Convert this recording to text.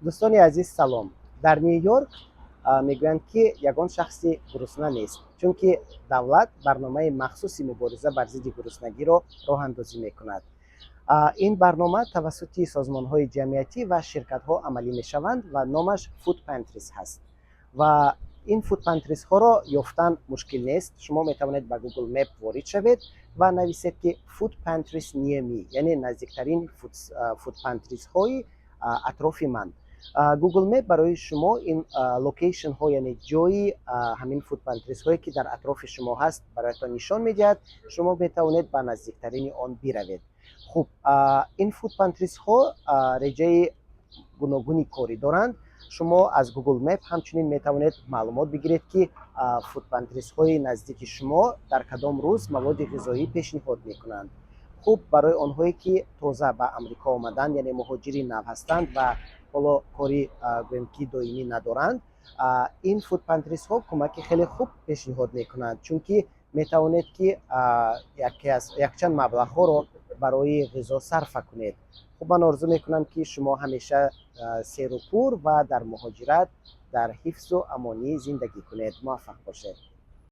Дӯстони азиз, салом! Дар Ню-Йорк мегӯянд, ки ягон шахси гурусна нест, чунки давлат барномаи махсуси мубориза бар зидди гуруснагиро роҳандозӣ мекунад. Ин барнома тавассути созмонҳои ҷамъиятӣ ва ширкатҳо амалӣ мешаванд ва номаш food pantries ҳаст. Ва ин food pantries ҳоро ёфтан мушкил нест. Шумо метавонед ба Google Map ворид шавед ва нависед, ки food pantries near me, яъне наздиктарин food pantries ҳои атрофи ман. Google Map барои шумо ин location ҳо, яъне ҷои ҳамин food pantries ҳое, ки дар атрофи шумо ҳаст, бароятон нишон медиҳад. Шумо метавонед ба наздиктарини он биравед. Хуб, ин food pantries ҳо реҷаи гуногуни корӣ доранд. Шумо аз Google Map ҳамчунин метавонед маълумот бигиред, ки food pantries ҳои наздики шумо дар кадом рӯз маводи ғизоӣ пешниҳод мекунанд. Хуб, барои онҳое, ки тоза ба Амрико омаданд, яъне муҳоҷири нав ҳастанд ва ҳоло кори, гӯем ки, доимӣ надоранд, ин food pantries ҳо кӯмаки хеле хуб пешниҳод мекунанд, чунки метавонед, ки яке аз якчанд маблағҳоро барои ғизо сарфа кунед. Хуб, ман орзу мекунам, ки шумо ҳамеша серу пур ва дар муҳоҷират дар ҳифзу амонӣ зиндагӣ кунед. Муваффақ бошед!